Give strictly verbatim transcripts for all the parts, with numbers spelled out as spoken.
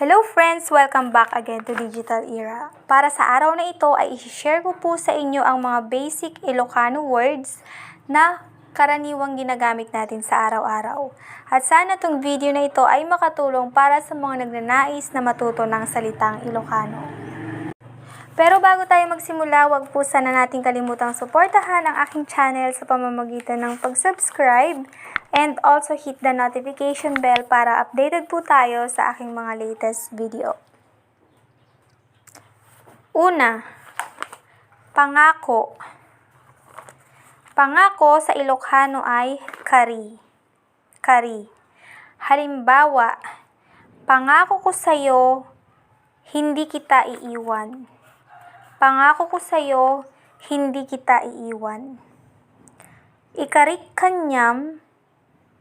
Hello friends! Welcome back again to Digital Era. Para sa araw na ito ay isi-share ko po sa inyo ang mga basic Ilocano words na karaniwang ginagamit natin sa araw-araw. At sana itong video na ito ay makatulong para sa mga nagnanais na matuto ng salitang Ilocano. Pero bago tayo magsimula, huwag po sana nating kalimutang suportahan ang aking channel sa pamamagitan ng pag-subscribe and also hit the notification bell para updated po tayo sa aking mga latest video. Una, pangako. Pangako sa Ilocano ay kari. Kari. Halimbawa, pangako ko sa'yo, hindi kita iiwan. Pangako ko sa'yo, hindi kita iiwan. Ikarik kaniam,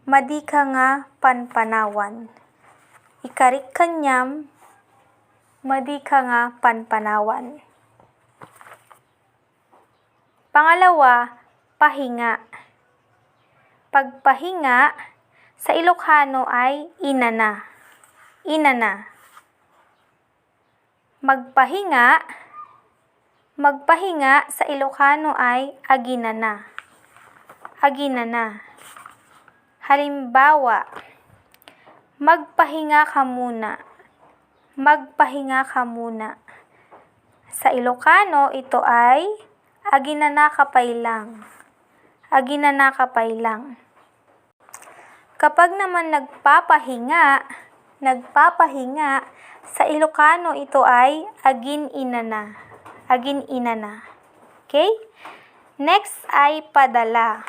madi ka nga panpanawan. Ikarik kaniam, madi ka nga panpanawan. Pangalawa, pahinga. Pagpahinga sa Ilocano ay inana. Inana. Magpahinga. Magpahinga sa Ilocano ay aginana. Aginana. Halimbawa, magpahinga ka muna. Magpahinga ka muna. Sa Ilocano, ito ay aginana ka pay lang. Aginana ka pay lang. Kapag naman nagpapahinga, nagpapahinga, sa Ilocano ito ay agin-inana. Agin-inana. Okay? Next ay padala.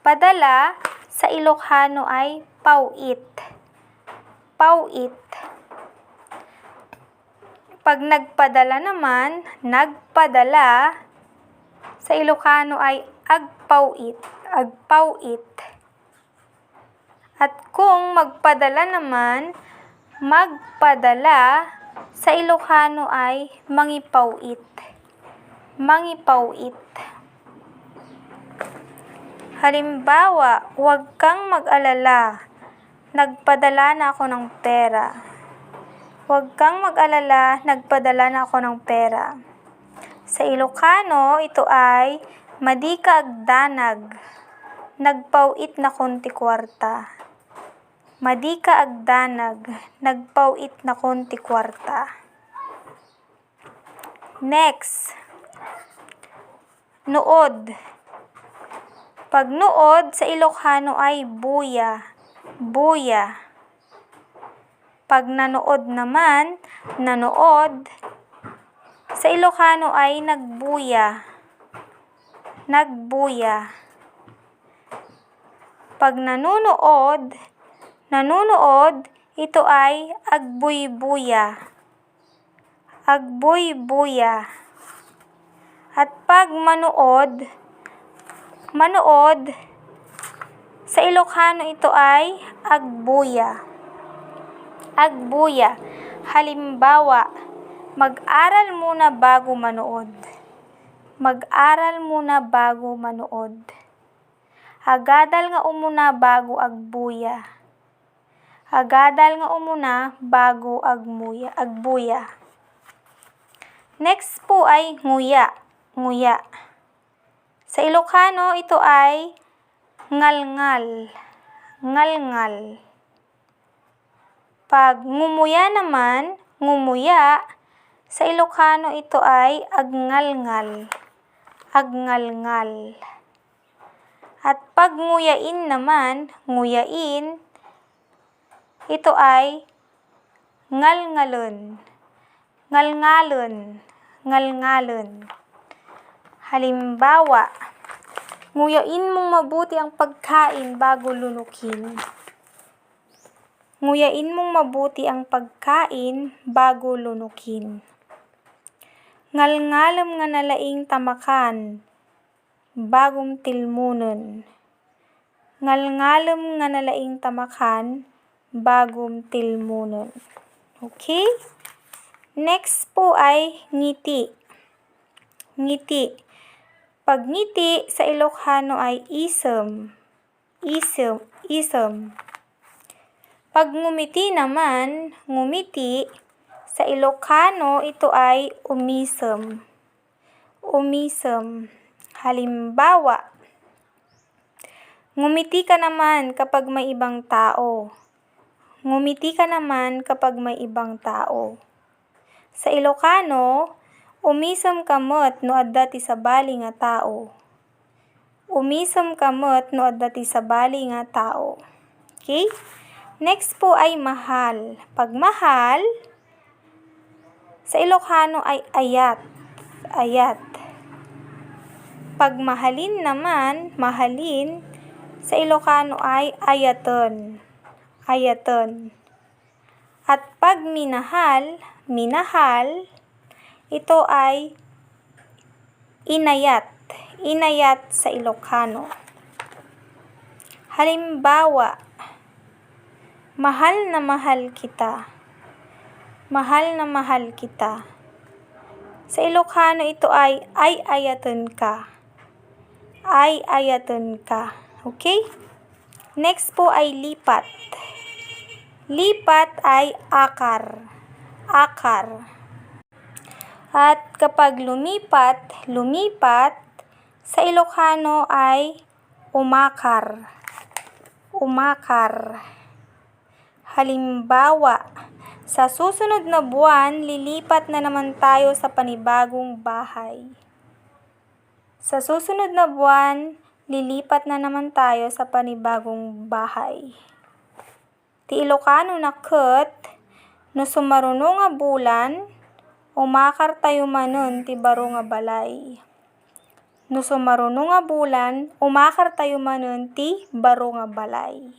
Padala sa Ilocano ay paw-it. Paw-it. Pag nagpadala naman, nagpadala, sa Ilocano ay agpaw-it, agpaw-it. At kung magpadala naman, magpadala, sa Ilocano ay mangipaw-it. Mangipaw-it. Halimbawa, huwag kang mag-alala. Nagpadala na ako ng pera. Huwag kang mag-alala, nagpadala na ako ng pera. Sa Ilocano, ito ay madi ka agdanag. Nagpaw-it nakon ti kuarta. Madi ka agdanag. Nagpaw-it nakon ti kuarta. Next. Nuod. Pagnuod sa Ilocano ay buya. Buya. Pagnanuod naman, nanuod, sa Ilocano ay nagbuya. Nagbuya. Pagnanunuod, nanunuod, ito ay agbuybuya. Agbuybuya. At pag manuod, manuod, sa Ilocano ito ay agbuya. Agbuya. Halimbawa, mag-aral muna bago manuod. Mag-aral muna bago manuod. Agadal nga umuna bago agbuya. Agadal nga umuna bago agmuya, agbuya. Next po ay nguya. Nguya. Sa Ilocano, ito ay ngalngal. Ngalngal. Pag ngumuya naman, ngumuya, sa Ilocano ito ay agngalngal. Agngalngal. At pag nguyain naman, nguyain, ito ay ngalngalon. Ngalngalon. Ngalngalon. Halimbawa, nguyain mong mabuti ang pagkain bago lunukin. Nguyain mong mabuti ang pagkain bago lunukin. Ngalngalem nga nalaing ta makan bagom tilmonen. Ngalngalem nga nalaing ta makan bagom tilmonen. Okay? Next po ay ngiti. Ngiti. Pagngiti sa Ilocano ay isem. Isem, isem. Pag ngumiti naman, ngumiti, sa Ilocano ito ay umisem. Umisem. Halimbawa, ngumiti ka naman kapag may ibang tao. Ngumiti ka naman kapag may ibang tao. Sa Ilocano, umisem ka met no adda ti sabali nga tao. Umisem ka met no adda ti sabali nga tao. Okay? Next po ay mahal. Pag mahal, sa Ilocano ay ayat. Ayat. Pag mahalin naman, mahalin, sa Ilocano ay ayaten. Ayaten. At pag minahal, minahal, ito ay inayat, inayat sa Ilocano. Halimbawa, mahal na mahal kita. Mahal na mahal kita. Sa Ilocano, ito ay ay-ayaten ka. Ay-ayaten ka. Okay? Next po ay lipat. Lipat ay akar. Akar. At kapag lumipat, lumipat, sa Ilocano ay umakar. Umakar. Halimbawa, sa susunod na buwan, lilipat na naman tayo sa panibagong bahay. Sa susunod na buwan, lilipat na naman tayo sa panibagong bahay. Ti Ilocano na ket, no sumaruno nga bulan, umakar tayo manen ti baro nga balay. No sumaruno nga bulan, umakar tayo manen ti baro nga balay.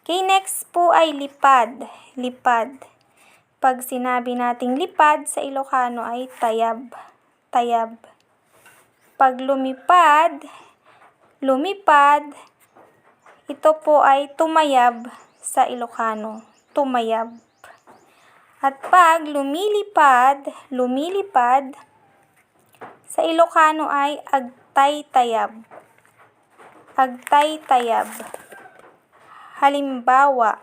Okay, next po ay lipad. Lipad. Pag sinabi nating lipad, sa Ilocano ay tayab. Tayab. Pag lumipad, lumipad, ito po ay tumayab sa Ilocano. Tumayab. At pag lumilipad, lumilipad, sa Ilocano ay agtaytayab. Agtaytayab. Halimbawa,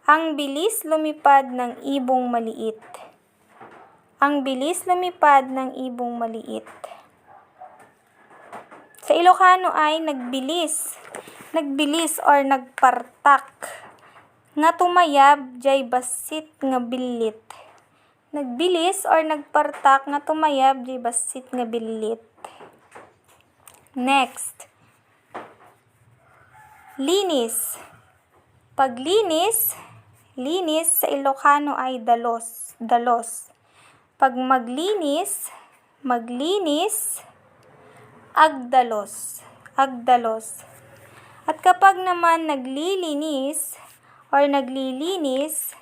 ang bilis lumipad ng ibong maliit. Ang bilis lumipad ng ibong maliit. Sa Ilocano ay nagbilis. Nagbilis or nagpartak. Nga tumayab jay bassit nga billit. Nagbilis or nagpartak nga tumayab jay bassit nga billit. Next. Linis. Paglinis, linis sa Ilocano ay dalos, dalos. Pag maglinis, maglinis, agdalos, agdalos. At kapag naman naglilinis or naglilinis,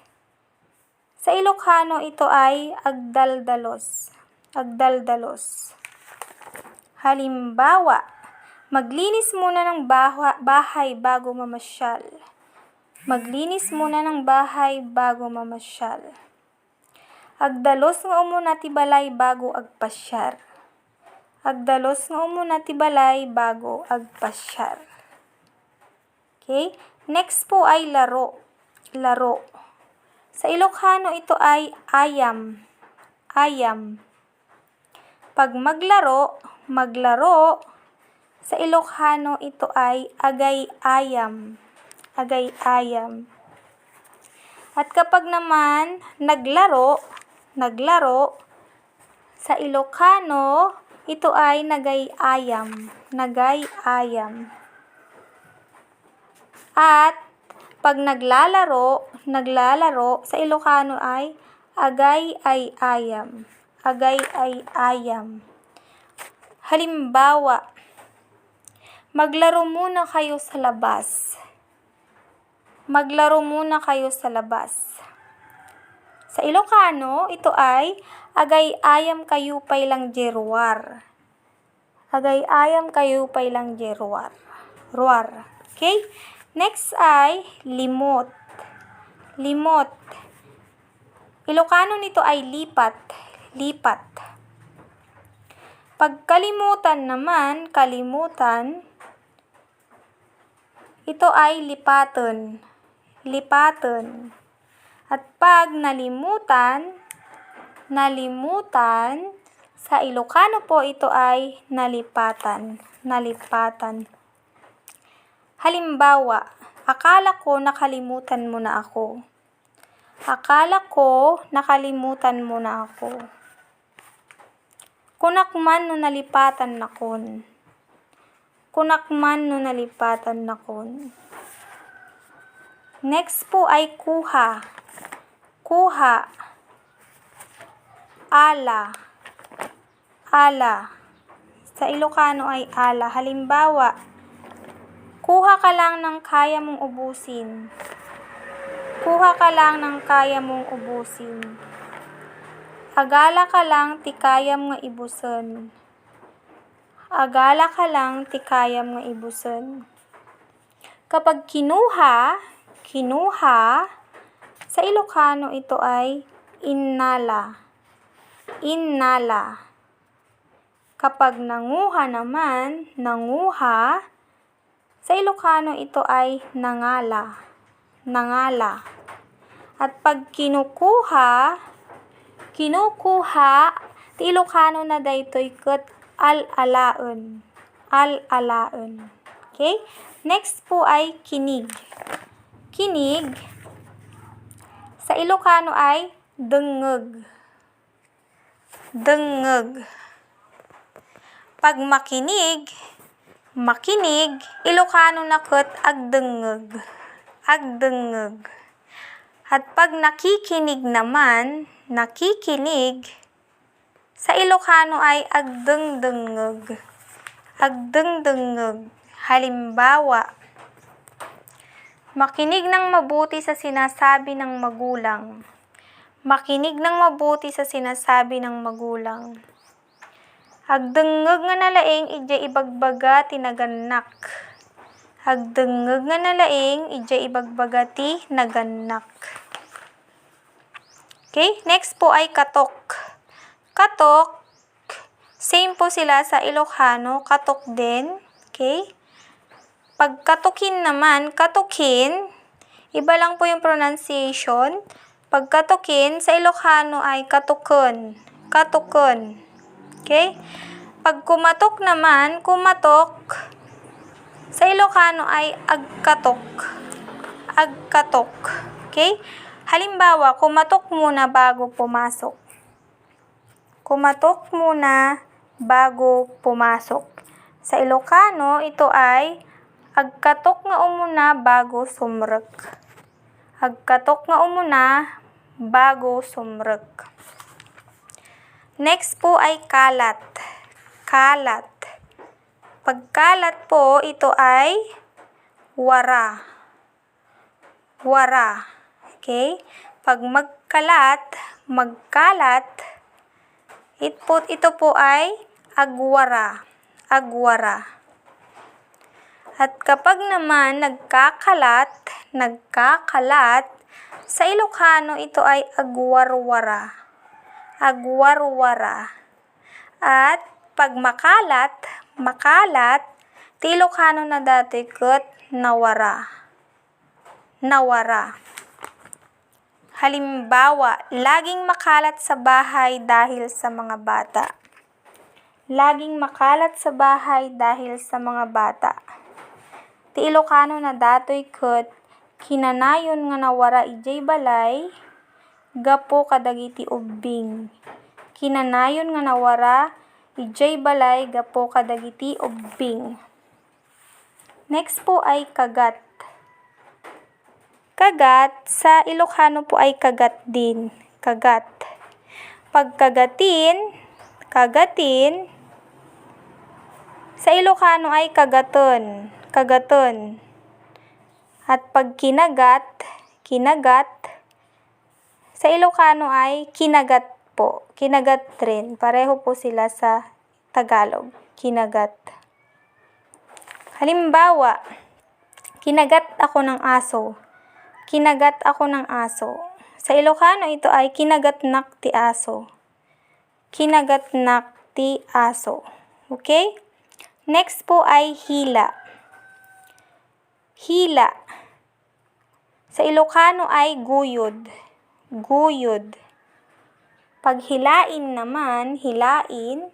sa Ilocano ito ay agdaldalos. Agdaldalos. Halimbawa, maglinis muna ng baha-, bahay bago mamasyal. Maglinis muna ng bahay bago mamasyal. Agdalos nga umuna ti balay bago agpasyar. Agdalos nga umuna ti balay bago agpasyar. Okay? Next po ay laro. Laro. Sa Ilocano, ito ay ayam. Ayam. Pag maglaro, maglaro. Sa Ilocano, ito ay agay-ayam. Agay-ayam. At kapag naman naglaro, naglaro, sa Ilocano, ito ay nagay-ayam. Nagay-ayam. At pag naglalaro, naglalaro, sa Ilocano ay agay-ay-ayam. Agay-ay-ayam. Halimbawa, maglaro muna kayo sa labas. Maglaro muna kayo sa labas. Sa Ilocano, ito ay agay-ayam kayo pay lang jay ruar. Agay-ayam kayo pay lang jay ruar. Ruar. Okay? Next ay limot. Limot. Ilocano nito ay lipat. Lipat. Pagkalimutan naman, kalimutan, Ito ay lipaten. Lipaten. At pag nalimutan, nalimutan, sa Ilocano po ito ay nalipatan. Nalipatan. Halimbawa, akala ko nakalimutan mo na ako. Akala ko nakalimutan mo na ako. Kunak man no nalipatannakon. Kunak man no nalipatannakon. Next po ay kuha. Kuha. Ala. Ala. Sa Ilocano ay ala. Halimbawa, kuha ka lang ng kaya mong ubusin. Kuha ka lang ng kaya mong ubusin. Agala ka lang ti kayam nga ibusen. Agala ka lang ti kayam nga ibusen. Kapag kinuha, kinuha, sa Ilocano ito ay innala. Innala. Kapag nanguha naman, nanguha, sa Ilocano ito ay nangala. Nangala. At pag kinukuha, kinukuha, ti Ilocano na daytoy ket al-alaen. Al-alaen. Okay? Next po ay kinig. Kinig, sa Ilocano ay dengngeg. Dengngeg. Pag makinig, makinig, Ilocano na ket agdengngeg. Agdengngeg. At pag nakikinig naman, nakikinig, sa Ilocano ay agdengdengngeg. Agdengdengngeg. Halimbawa, makinig ng mabuti sa sinasabi ng magulang. Makinig ng mabuti sa sinasabi ng magulang. Agdengngeg nga nalaing idiay ibagbaga ti nagannak. Agdengngeg nga nalaing idiay ibagbaga ti nagannak. Okay, next po ay katok. Katok, same po sila sa Ilocano, katok din. Okay? Pagkatukin naman, katukin, iba lang po yung pronunciation. Pagkatukin, sa Ilocano ay katuken. Katuken. Okay? Pag kumatok naman, kumatok, sa Ilocano ay agkatok. Agkatok. Okay? Halimbawa, kumatok muna bago pumasok. Kumatok muna bago pumasok. Sa Ilocano, ito ay agkatok nga umuna bago sumrek. Agkatok nga umuna bago sumrek. Next po ay kalat. Kalat. Pagkalat po, ito ay wara. Wara. Okay? Pag magkalat, magkalat, it po, ito po ay agwara. Agwara. At kapag naman nagkakalat, nagkakalat, sa Ilocano ito ay agwarwara. Agwarwara. At pag makalat, makalat, ti Ilocano na datoy ket nawara. Nawara. Halimbawa, laging makalat sa bahay dahil sa mga bata. Laging makalat sa bahay dahil sa mga bata. Ti Ilocano na datoy ket kinanayon nga nawara idiay balay gapu kadagiti ubbing. Kinanayon nga nawara idiay balay gapu kadagiti ubbing. Next po ay kagat. Kagat, sa Ilocano po ay kagat din. Kagat. Pagkagatin, kagatin, sa Ilocano ay kagaten. Kagaten. At pag kinagat, kinagat, sa Ilocano ay kinagat po. Kinagat rin. Pareho po sila sa Tagalog. Kinagat. Halimbawa, kinagat ako ng aso. Kinagat ako ng aso. Sa Ilocano, ito ay kinagatnak ti aso. Kinagatnak ti aso. Okay? Next po ay hila. Hila. Sa Ilocano ay guyod. Guyod. Paghilain naman, hilain,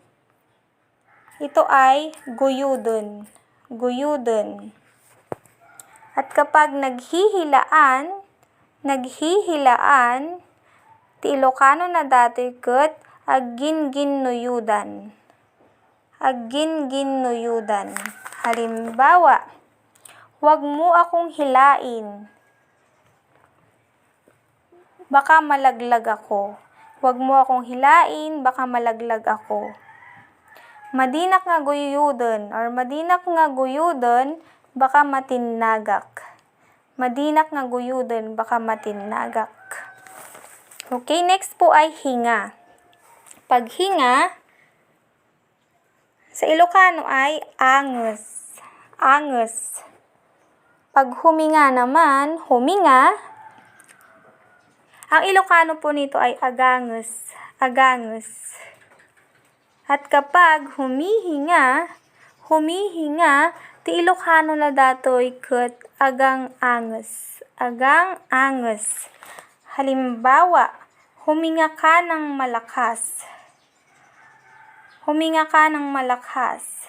ito ay guyuden. Guyuden. At kapag naghihilaan, naghihilaan, ti Ilocano na datoy ket agginginnuyudan. Agginginnuyudan. Halimbawa, "Huwag mo akong hilain. Baka malaglag ako." "Huwag mo akong hilain, baka malaglag ako." "Madinak nga guyuden," or "Madinak nga guyuden, baka matinnagak." "Madinak nga guyuden, baka matinnagak." Okay, next po ay hinga. Paghinga, sa Ilocano ay anges. Anges. Pag huminga naman, huminga. Ang Ilocano po nito ay aganges. Aganges. At kapag humihinga, humihinga, ti Ilocano na datoy ket agang-anges. Agang-anges. Halimbawa, huminga ka ng malakas. Huminga ka ng malakas.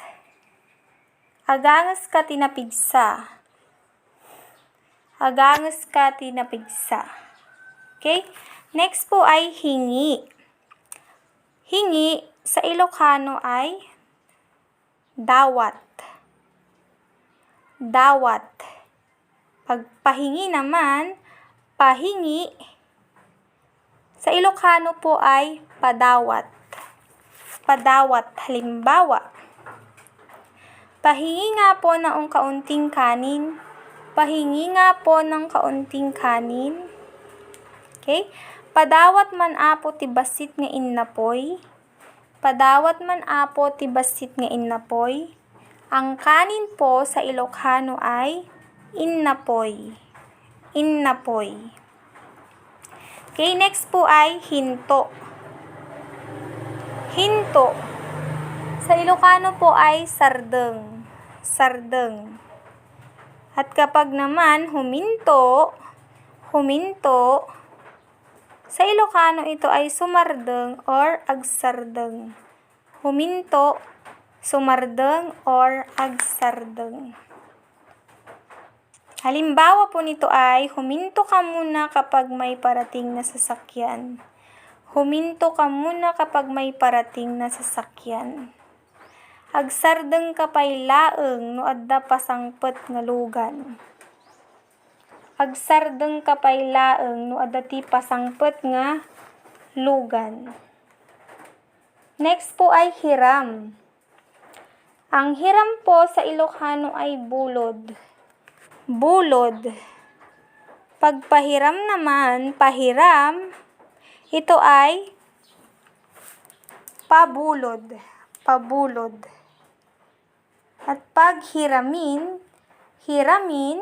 Aganges ka ti napigsa. Aganges ka ti napigsa. Okay? Next po ay hingi. Hingi sa Ilocano ay dawat. Dawat. Pagpahingi naman, pahingi. Sa Ilocano po ay padawat. Padawat. Halimbawa, "Pahingi nga po ng kaunting kanin. Pahingi nga po ng kaunting kanin." Okay? "Padawat man, Apo, ti bassit nga innapoy." "Padawat man, Apo, ti bassit nga innapoy." Ang kanin po sa Ilocano ay innapoy. Innapoy. Okay, next po ay hinto. Hinto. Sa Ilocano po ay sardeng. Sardeng. At kapag naman huminto, huminto, sa Ilocano ito ay sumardeng or agsardeng. Huminto, sumardeng, or agsardeng. Halimbawa po nito ay, huminto ka muna kapag may parating na sasakyan. Huminto ka muna kapag may parating na sasakyan. Agsardeng ka pay laeng no adda pasangpet nga lugan. Agsardeng ka pay laeng no adda ti pasangpet nga lugan. Next po ay hiram. Ang hiram po sa Ilocano ay bulod. Bulod. Pagpahiram naman, pahiram, ito ay pabulod. Pabulod. At pag hiramin, hiramin,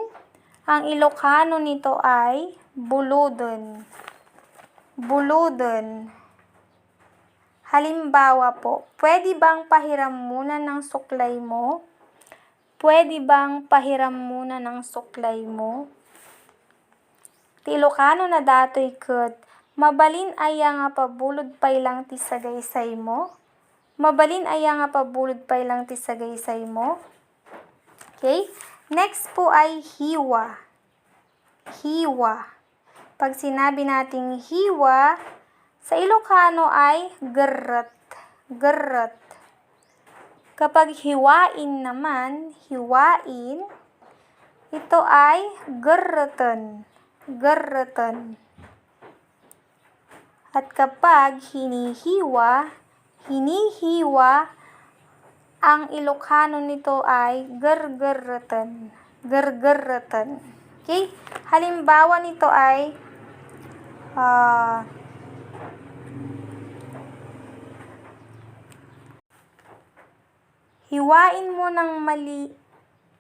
ang Ilocano nito ay buluden. Buluden. Halimbawa po, pwede bang pahiram muna ng suklay mo? Pwede bang pahiram muna ng suklay mo? Ti Ilocano na datoy ket, mabalin aya nga pabulod pay lang ti sagaysay mo? Mabalin aya nga pabulod pay lang ti sagaysay mo? Okay? Next po ay hiwa. Hiwa. Pag sinabi nating hiwa, sa Ilocano ay gerret. Gerret. Kapag hiwain naman, hiwain, ito ay gerreten. Gerreten. At kapag hinihiwa, hinihiwa, ang Ilocano nito ay gergerreten. Gergerreten. Okay? Halimbawa nito ay, ah, hiwain mo ng mali-,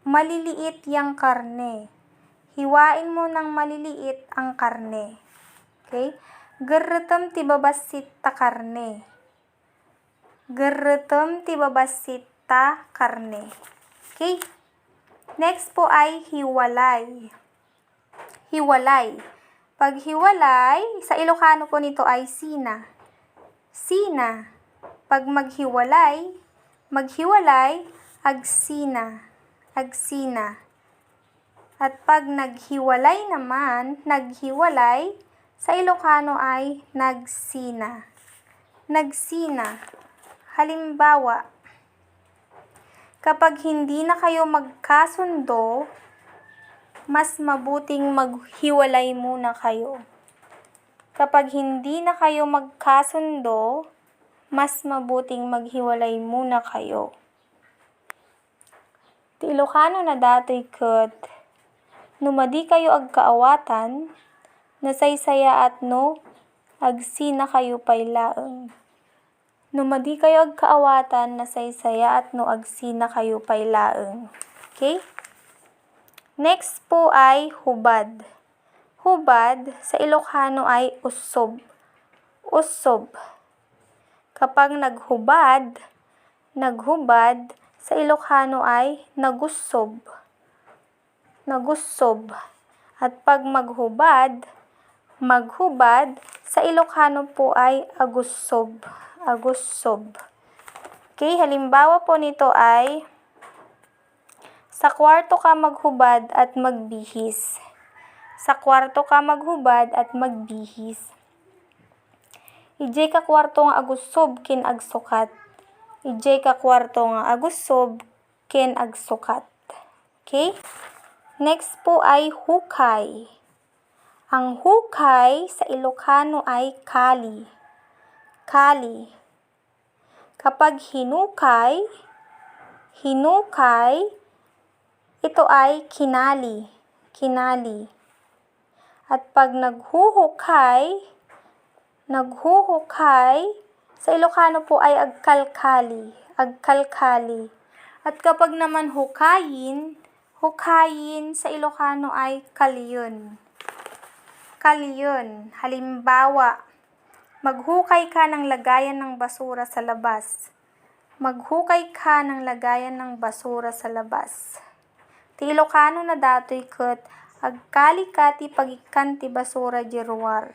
maliliit yang karne. Hiwain mo ng maliliit ang karne. Okay? Gerretem ti babassit ta karne. Gerretem ti babassit ta karne. Okay? Next po ay hiwalay. Hiwalay. Paghiwalay, sa Ilocano po nito ay sina. Sina. Pag maghiwalay, maghiwalay, agsina. Agsina. At pag naghiwalay naman, naghiwalay, sa Ilocano ay nagsina. Nagsina. Halimbawa, kapag hindi na kayo magkasundo, mas mabuting maghiwalay muna kayo. Kapag hindi na kayo magkasundo, mas mabuting maghiwalay muna kayo. Ti Ilocano na datoy ket, no madi kayo agkaawatan, nasaysayaat no agsina kayo pay laeng. No madi kayo agkaawatan, nasaysayaat no agsina kayo pay laeng. Okay? Next po ay hubad. Hubad sa Ilocano ay ussob. Ussob. Kapag naghubad, naghubad sa Ilocano ay nagussob. Nagussob. At pag maghubad, maghubad sa Ilocano po ay agussob. Agussob. Okay, halimbawa po nito ay, sa kwarto ka maghubad at magbihis. Sa kwarto ka maghubad at magbihis. Idiay ka kwarto nga agussob ken agsukat. Idiay ka kwarto nga agussob ken agsukat. Okay? Next po ay hukay. Ang hukay sa Ilocano ay kali. Kali. Kapag hinukay, hinukay, ito ay kinali, kinali. At pag naghuhukay, naghuhukay, sa Ilocano po ay agkalkali, agkalkali. At kapag naman hukayin, hukayin sa Ilocano ay kaliyon. Kaliyon. Halimbawa, maghukay ka ng lagayan ng basura sa labas. Maghukay ka ng lagayan ng basura sa labas. Ti Ilocano na datoy ket, agkali ka ti pagikkan ti basura diay ruar.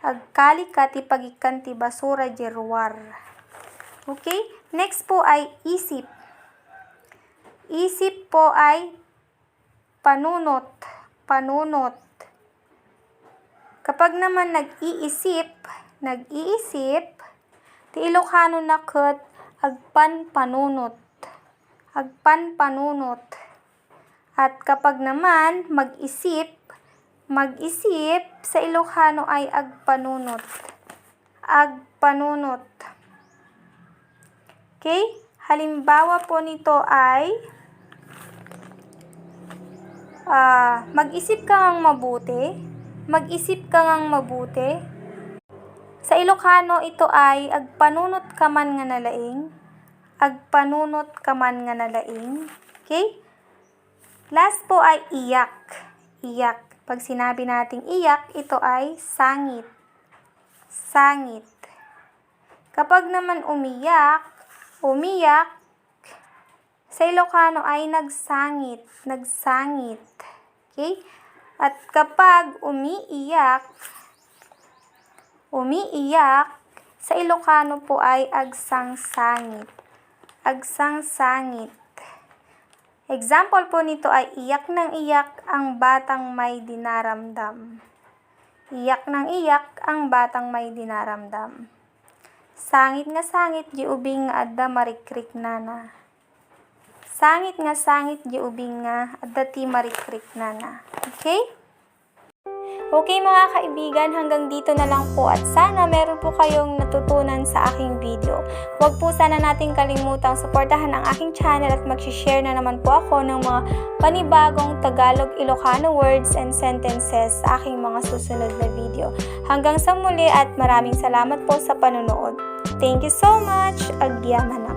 Agkali ka ti pagikkan ti basura diay ruar. Okay? Next po ay isip. Isip po ay panunot, panunot. Kapag naman nag-iisip, nag-iisip, ti Ilocano na ket agpanpanunot, agpanpanunot. At kapag naman mag-isip, mag-isip, sa Ilocano ay agpanunot. Agpanunot. Okay? Halimbawa po nito ay, ah, mag-isip ka ngang mabuti. Mag-isip ka ngang mabuti. Sa Ilocano, ito ay agpanunot ka man nga nalaing. Agpanunot ka man nga nalaing. Okay? Last po ay iyak. Iyak. Pag sinabi nating iyak, ito ay sangit. Sangit. Kapag naman umiyak, umiyak, sa Ilocano ay nagsangit, nagsangit. Okay? At kapag umiiyak, umiiyak, sa Ilocano po ay agsangsangit. Agsangsangit. Example po nito ay iyak nang iyak ang batang may dinaramdam. Iyak nang iyak ang batang may dinaramdam. Sangit nga sangit di ubing nga adda marikriknana. Sangit nga sangit di ubing nga adda ti marikriknana. Okay? Okay, mga kaibigan, hanggang dito na lang po at sana meron po kayong natutunan sa aking video. Huwag po sana nating kalimutang suportahan ang aking channel at mag-share na naman po ako ng mga panibagong Tagalog Ilocano words and sentences sa aking mga susunod na video. Hanggang sa muli at maraming salamat po sa panonood. Thank you so much. Agyamanan.